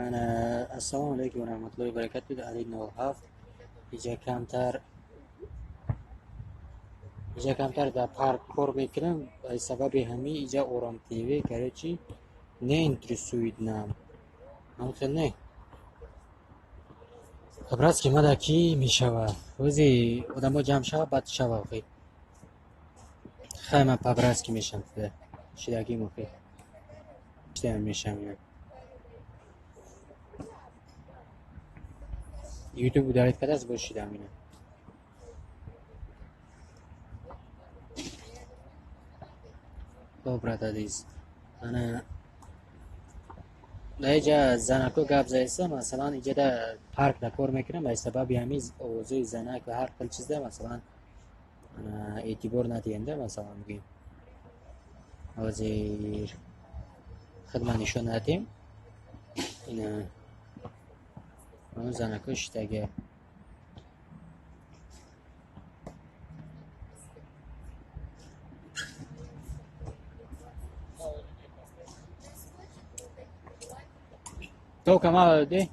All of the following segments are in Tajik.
Ана, ассалому алайкум ва раҳматуллоҳи ва баракатуҳ. Али 07. Иҷа камтар, иҷа камтар дар парк кор мекунам. Аз сабаби ҳамин иҷа Ором ТВ, короче, не интересует нам. Ҳам хел не. По-братски мада кӣ мешава? Ози одамо ҷамъ шава, баъд шава охи. Хай, ман по-братски мешам туда. Шидагим охи. Шидам мешам ина. Ютуб удалить кардааст, боз шидам ина. Хоб, брат азиз. Ана дар иҷа занако гап заиста, масалан, иҷа дар парк да кор мекунам, аз сабаби ҳамин овозои занак ва ҳар хел чизда, масалан, ана эътибор надиҳем да, масалан, бигӯем. Ҳозир хидмат нишон надиҳем. Ина он занако шидаги. Только мало людей.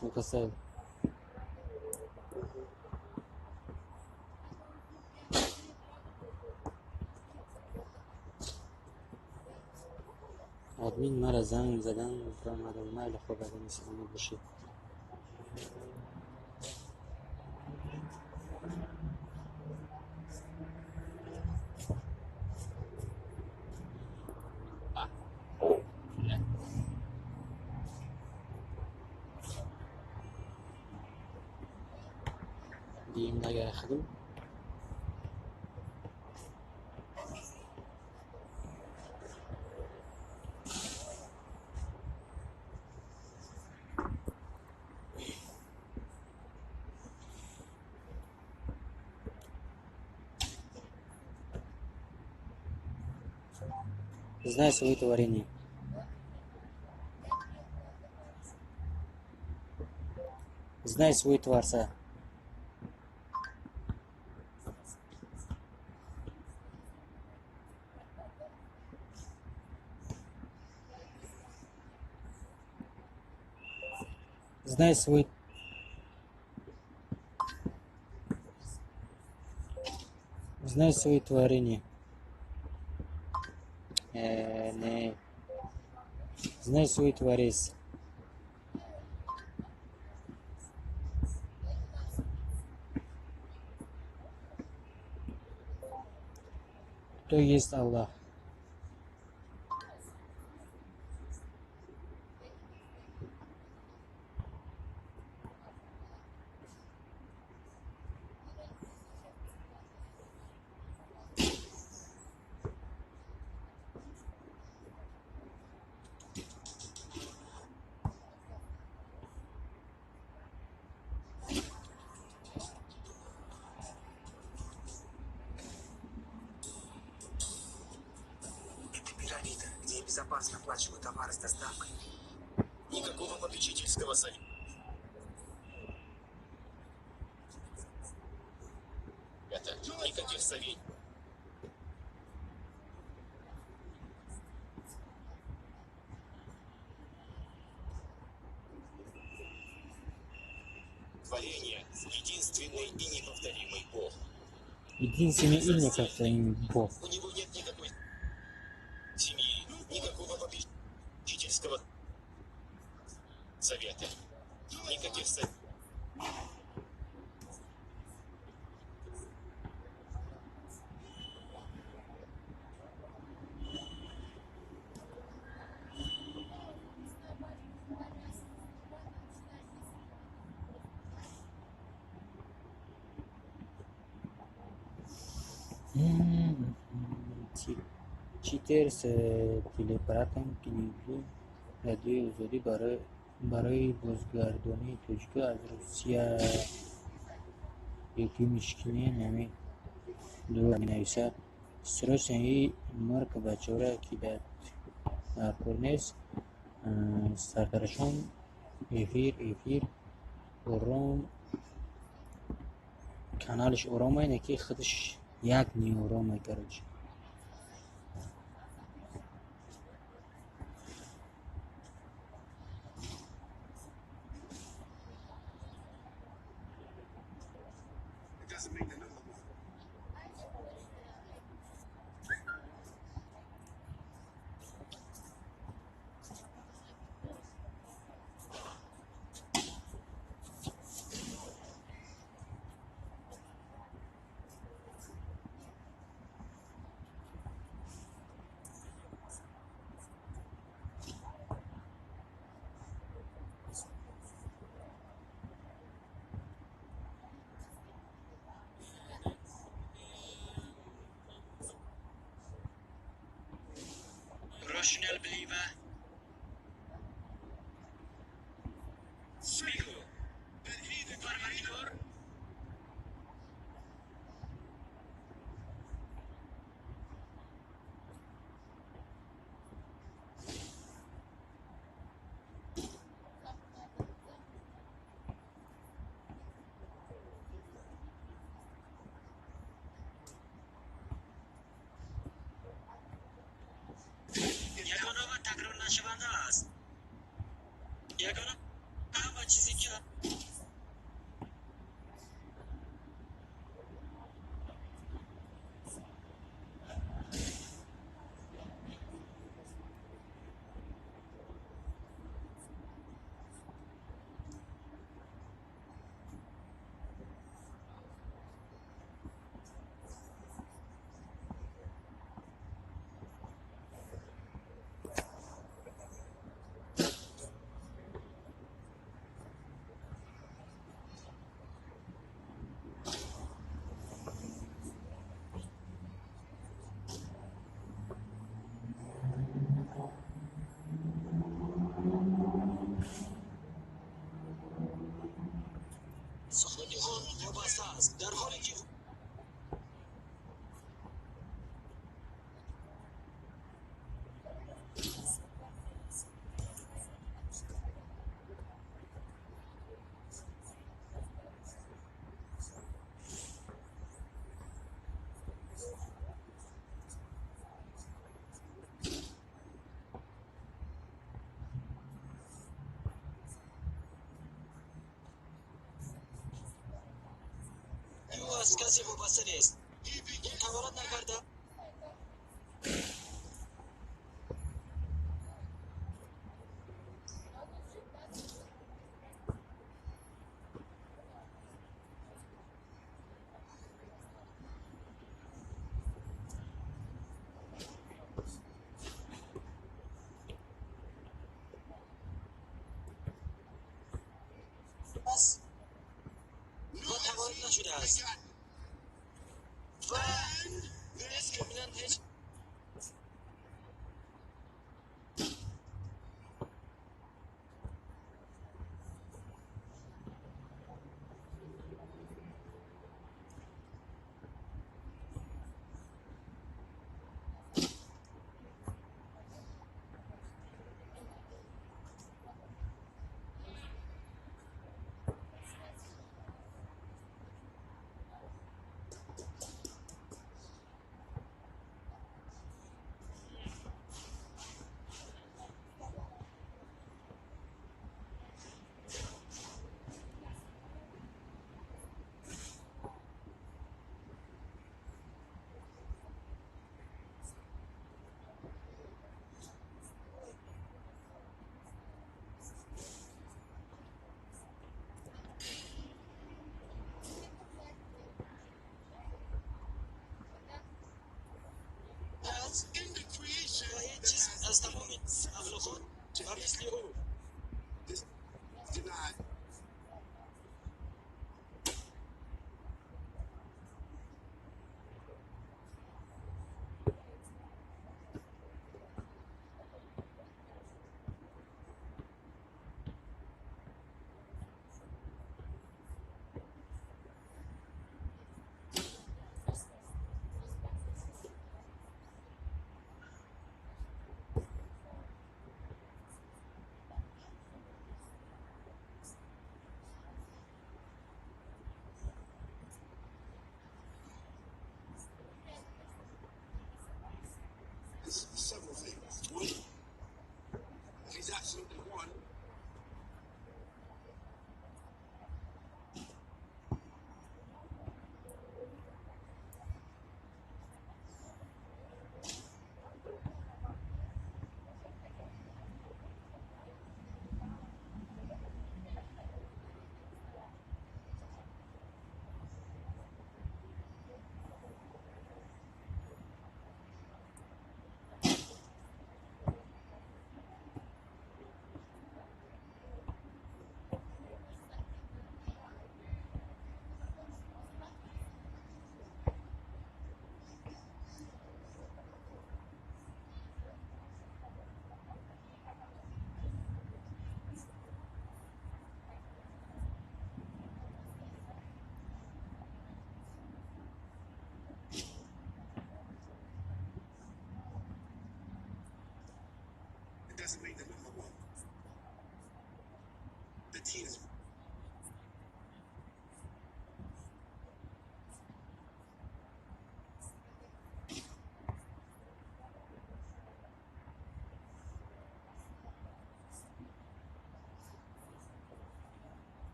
Мутасал. Админ мара занг задан баромадам. Майли, хоб, админ, саломат бошед. Дием нагар худум. Знай свое творение. Знай свой Творца. Знай свой. Знай свое творение. Не. Знай свой Творец. Кто есть Аллах? Пирамида, где я безопасно оплачиваю товары с доставкой. Никакого попечительского совета. Никаких советов. Творение — единственный и неповторимый Бог. Единственный и неповторимый Бог. У него нет никакой семьи, никакого попечительского совета, никаких советов. Читер с телеаппаратом книги Радиои Озодӣ барои бозгардонии тоҷикҳо аз Русия. Ёки мушкилиен ҳами дурӯғ менависад. Срочно и марк бачаҳоро, ки дар кор нест, сартарашон эфир ором, каналаш ором, не ки худаш як неороме, короче. Rational believer. Смеху. Парвардигор. Ягона ва такрорнашаванда аст. Ягона ва чизе ки сухани он вобаста аст, дар ҳоле ки ӯ аз касе вобаста нест. Ӯ таваллуд накарда аст ва таваллуд нашудааст ва комилан ҳеҷ ва ҳеҷ чиз аз тамоми махлуқот ба мисли ӯ.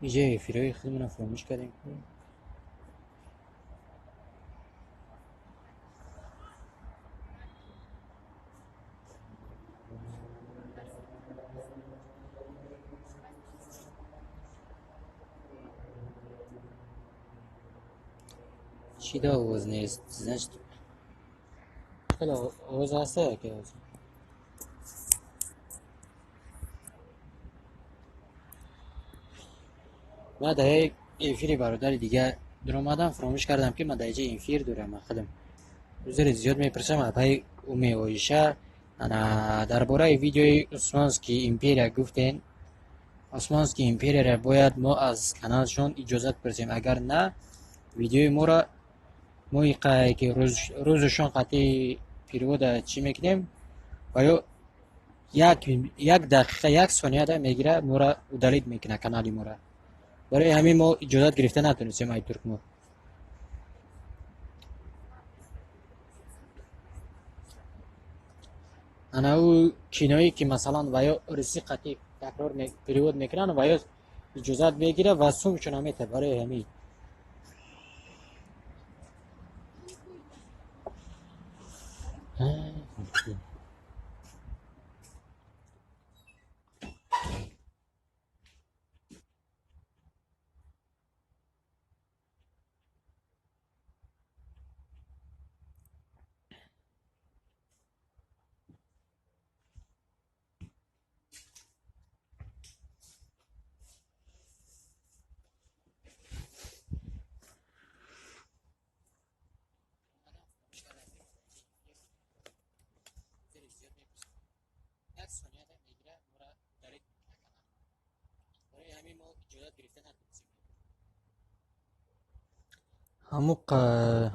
Иҷа эфирҳои худмонро фаромӯш кардем. Чӣ да овоз нест? Значит, хеле овоз ҳаста яке овоз? Ман дар як эфири бародари дига дуромадам, фаромӯш кардам, ки ман дар иҷа эфир дорам ман худам. Узри зиёд мепурсам, апаи Уми Оиша. Ана дар бораи видеои Усманский империя гуфтен. Османский империяро бояд мо аз каналшон иҷозат пурсем. Агар на, видеои моро мо ки рӯзушон қатъи перевода чӣ мекунем, ва ё як дақиқа, як сонияда мегира, моро удалить мекунад канали моро. Барои ҳамин мо иҷозат гирифта натонистем ай туркмо. Ана ӯ киное ки масалан ва ё русӣ қатъи такрор перевод мекунанд, ва ё иҷозат мегирад ва сумшона метаҳад. Барои ҳамин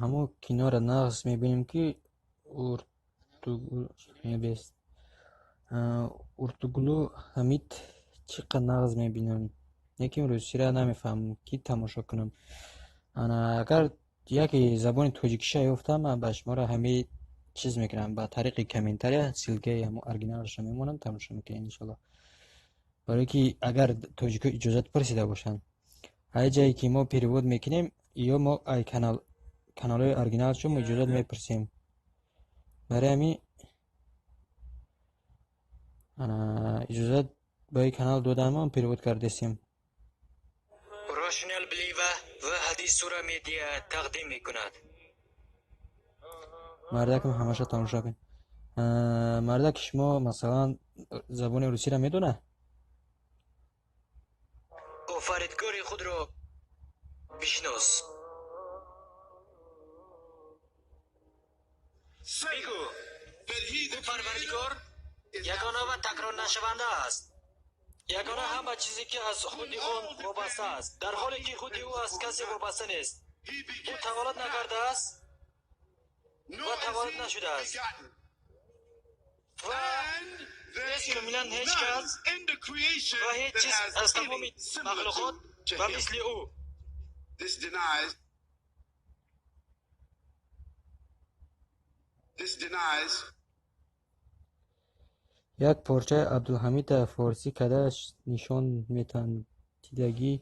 ҳамун киноро нағз мебинем, ки Уртугулу Ҳамид чӣ қадр нағз мебинам, лекин русиро намефаҳмам, ки тамошо кунам. Ана агар яке забони тоҷикиша ёфтам, ман ба шуморо ҳамаи чиз мекунам, ба тариқи комментария ссылкаи ҳамун оригиналашро мемонам, тамошо мекунед иншоалло. Барое ки агар тоҷико иҷозат пурсида бошанд, ҳар ҷае ки мо перевод мекунем, ё мо ай каналҳои оригиналшо мо иҷозат мепурсем. Барои ҳамин ана иҷозат ба ин канал додаам, перевод кардесем. Rational Believe ва Ҳадис Сура Медиа тақдим мекунад. Мардакам ҳамаша тамошо кун. Мардаки шумо масалан забони русиро медонад? Офаридгори худро бишнос. Бигӯ, ӯ Парвардигор ягона ва такрорнашаванда аст. Ягона ҳама чизе ки аз худи он вобаста аст, дар ҳоле ки худи ӯ аз касе вобаста нест. Ӯ таваллуд накардааст ва таваллуд нашудааст. Ва нест комилан ҳеҷ кас ва ҳеҷ чиз аз тамоми махлуқот ба мисли ӯ. Як порчаи Абдулҳамидро форсӣ карда нишон метаҳанд, дидагӣ.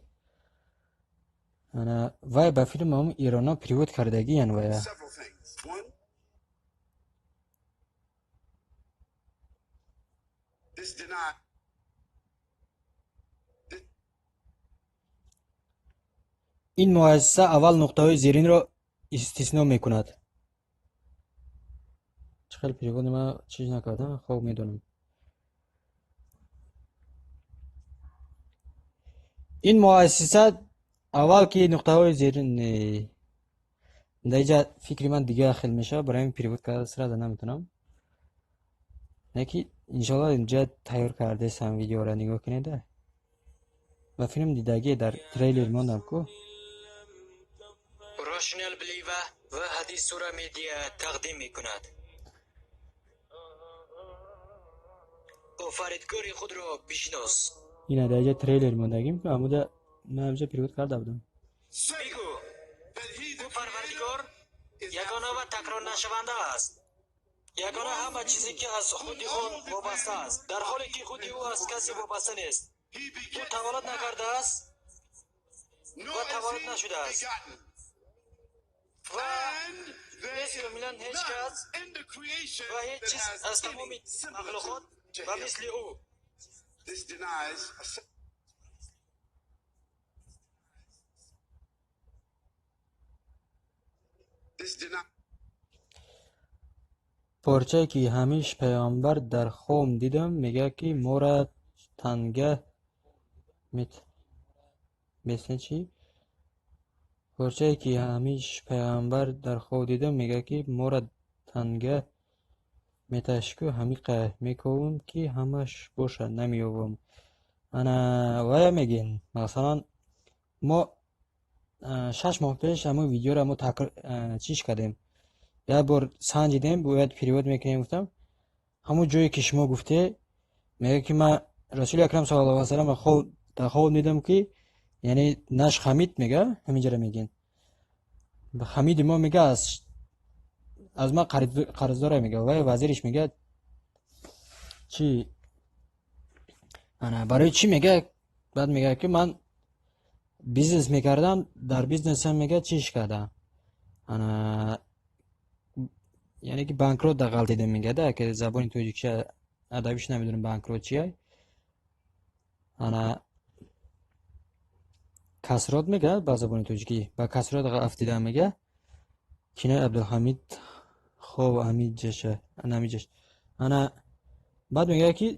Ана вай ба филм ҳамун ироно перевод кардагиян вая. Ин муассиса аввал нуқтаҳои зеринро истисно мекунад. Чӣ хел перевод ман чиз накардам, хоб медонам. Ин муассиса аввал ки нуқтаҳои зерин дар инҷа фикри ман дигар хел мешавад, барои ҳамин перевод карда сразу наметавонам. Лекин иншоалло инҷа тайёр кардесам видеоро нигоҳ кунед. Ба филм дидагӣ дар трейлер мондам ку. Rational Believe ва Ҳадис Сура Медиа тақдим мекунад. Офаридгори худро бишнос. Ина дар инҷа трейлер мондагим ку, амуда ман инҷа перевод карда будам. Бигӯ, ӯ Парвардигор ягона ва такрорнашаванда аст. Ягона ҳама чизе ки аз худи он вобаста аст, дар ҳоле ки худи ӯ аз касе вобаста нест. Ӯ таваллуд накардааст ва таваллуд нашудааст. Ва нест комилан ҳеҷ кас ва ҳеҷ чиз аз тамоми махлуқот ба мисли ӯ. Порчае ки ҳамиш паёмбар дар хом дидам, мегӯяд ки моро танга месне чӣ? Порчае ки ҳамиш паёмбар дар хоб дидам, мегӯяд ки моро танга меташку ҳамиқа мековам ки ҳамаш бошад, намеёвам. Ана вая мегӯем, масалан, мо 6 моҳ пеш ҳамон видеоро мо чиш кардем, як бор санҷидем, бояд перевод мекунем, гуфтам. Ҳамон ҷое ки шумо гуфте, мегӯяд ки ман Расули Акрам саллаллоҳу алайҳи васаллам дар хоб дидам ки, яъне наш Ҳамид мега, ҳаминҷара мегӯянд. Ҳамиди мо мега аз ман қарздора мега. Вай вазириш мега чи? Ана барои чӣ мега? Баъд мега ки ман бизнес мекардам, дар бизнесам мега чиш кардам. Ана яъне ки банкрот дағалтидам мега да, ки забони тоҷикша адабиш намедонам банкрот чия. Ана касрот мега ба забони тоҷикӣ, ба касрот афтидам мега. Кинои Абдулҳамид хоб ҳамиҷаша, ана ҳамиҷаш. Ана баъд мега ки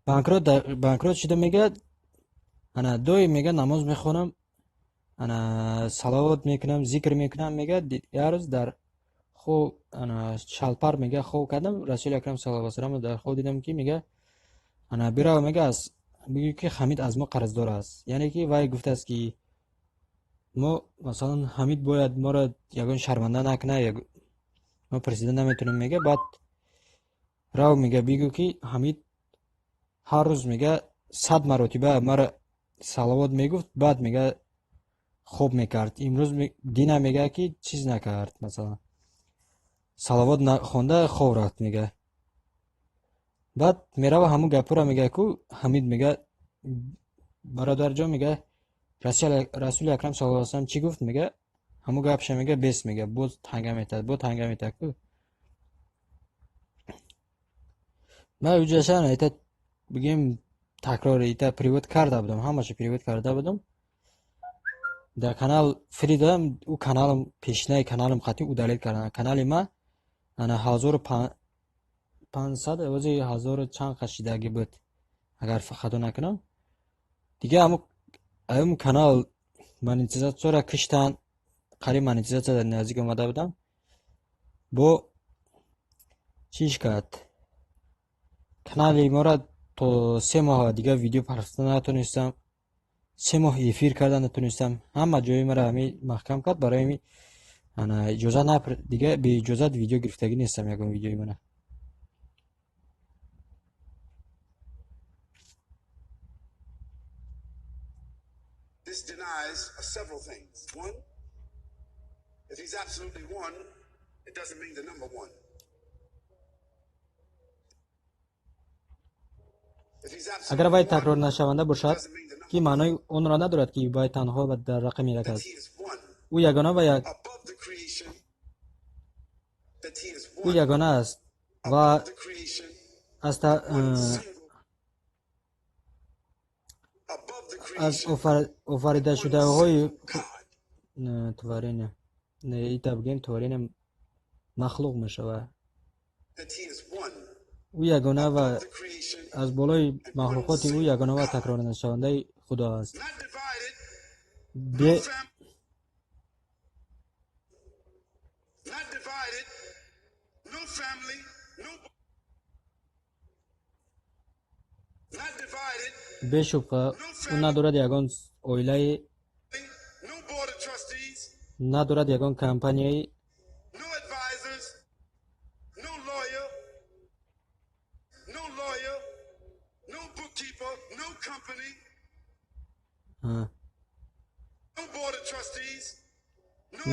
банкрот шуда мега. Ана доим мега намоз мехонам, ана салавот мекунам, зикр мекунам мега. Як рӯз дар хоб, ана шалпар мега хоб кардам, Расули Акрам саллаллоҳу алайҳи васаллам дар хоб дидам ки мега ана бирав мега аз бигӯ ки Ҳамид аз мо қарздор аст. Яъне ки вай гуфтааст ки мо масалан Ҳамид бояд моро ягон шарманда накунад, мо пурсида наметавонем мега. Баъд рав мега бигӯ ки Ҳамид ҳар рӯз мега 100 маротиба маро салавот мегуфт, баъд мега хоб мекард. Имрӯз дина мега ки чиз накард, масалан салавот хонда хоб рафт мега. Баъд мерава ҳамун гапҳоро мега ку Ҳамид мега бародарҷон мега Расули Акрам саллаллоҳу алайҳи васаллам чӣ гуфт мега, ҳамун гапша мега бес мега, боз танга метад, боз танга метад ку. Ман уҷашан айта бигем такрор ита перевод карда будам, ҳамаша перевод карда будам. Дар канал фри додам, ӯ каналам пешинаи каналам қатъи удалить кардам. Канали ма ана 1500, ози ҳазору чанд қашидаги буд, агар хато накунам. Дига ҳамун канал монетизатсияро киштан, қариб монетизатсия наздик омада будам. Бо чиш кард? Канали моро то 3 моҳ дига видео партофта натонистам, 3 моҳ эфир карда натонистам. Ҳама ҷои маро ҳами маҳкам кард, барои ҳами ана иҷозат напр, дига беиҷозат видео гирифтагӣ нестам ягон видеои мана. This denies several things. One, if he's absolutely one, it doesn't mean the number one. Агар вай такрор нашаванда бошад, ки маънои онро надорад ки вай танҳо ва дар рақами як аст. Ӯ ягона ва як, ӯ ягона аст ва аз офаридашудаҳои творения, не, ита бигем творения махлуқ мешавад. Ӯ ягона ва аз болои махлуқоти ӯ ягона ва такрорнашавандаи Худо аст. Бешубҳа ӯ надорад ягон оилае, надорад ягон компанияе,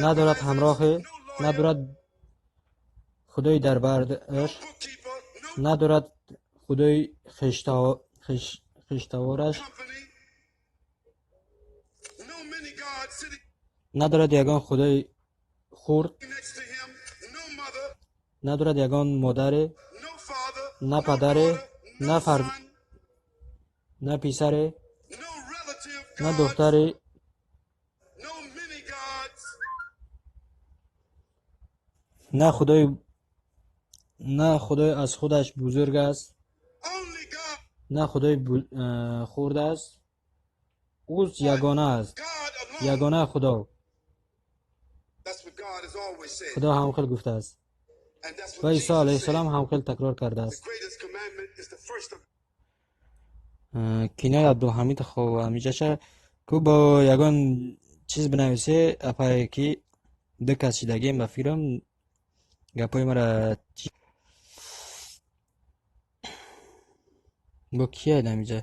надорад ҳамроҳе, надорад худои дарбараш, надорад худои хештавораш, Надорад ягон худои хурд, надорад ягон модаре, на падаре, на писаре, на духтаре, на худои аз худаш бузург аст, на худои хурд аст. Ӯст ягона аст, ягона Худо. Худо ҳам хел гуфтааст ва Исо алайҳиссалом ҳам хел такрор кардааст. Кинои Абдулҳамид хоб ҳамиҷаша ку бо ягон чиз бинависе, апае ки ду кас шидагием ба фикрам гапҳои мара бо кияд ҳамиҷа?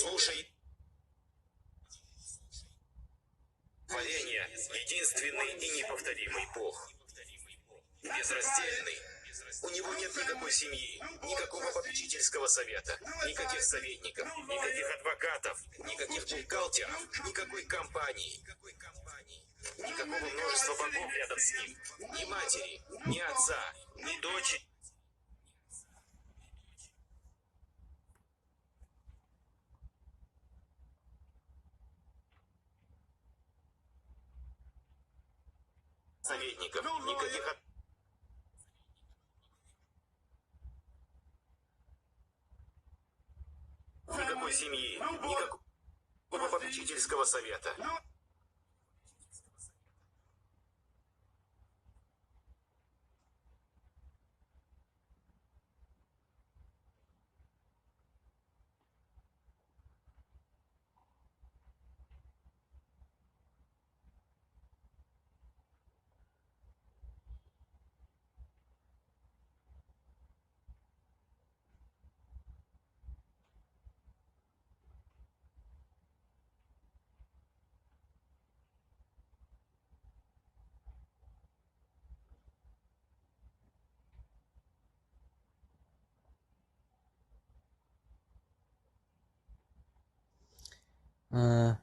Слушай. Творение, единственный и неповторимый Бог. Безраздельный. У него нет никакой семьи, никакого попечительского совета, никаких советников, никаких адвокатов, никаких бухгалтеров, никакой компании, никакого множества богов рядом с ним, ни матери, ни отца, ни дочери. Советников, никаких никакой семьи, никакого попечительского совета.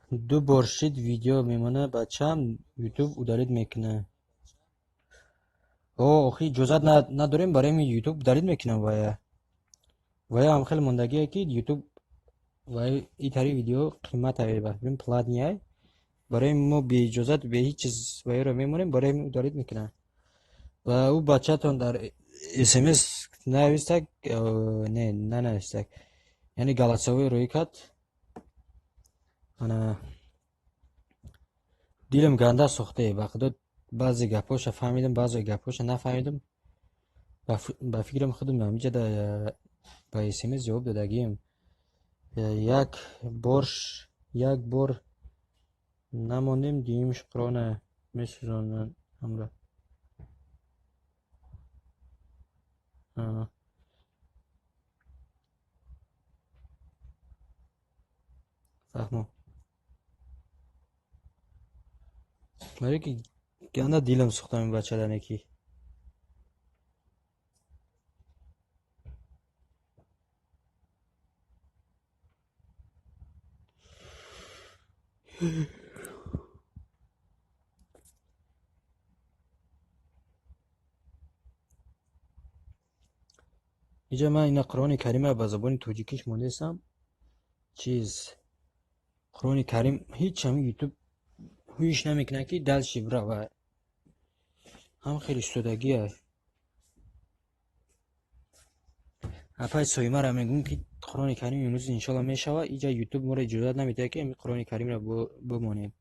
Ду бор шид видео мемона, бачаам ютуб удалить мекуна. О, охи иҷозат надорем барои ютуб удалить мекунам вая. Вая ҳам хеле мондагие ки ютуб вай итари видео қимат ай ба бин платный ай. Барои мо беиҷозат бе ҳеҷ чиз ваяро мемонем, барои удалить мекунам. Ва ӯ бачаатон дар смс навистак, не, нанавистак. Яъне голосовой рӯй кард. Ана дилам ганда сохте, ба худо баъзе гапҳоша фаҳмидам, баъзе гапҳоша нафаҳмидам. Ба фикрам худам ҳамиҷа ба смс ҷавоб додагием. Як бор намондем, дуюмш Қуръона месӯзонанд ҳамра. Фаҳмо. Барои ки ганда дилам сӯхтам ин бачадане ки. Иҷа ман ина Қуръони Карима ба забони тоҷикиш мондесам. Чиз Қуръони Карим ҳеҷ ҳами ютуб ҳуиш намекунад ки дальше бирава. Ҳам хеле истодагӣ аст. Апай Соимара мегӯм ки Қуръони Карим имрӯз иншоалло мешава. Иҷа ютуб моро иҷозат намедиҳад ки ҳамин Қуръони Каримро бимонем.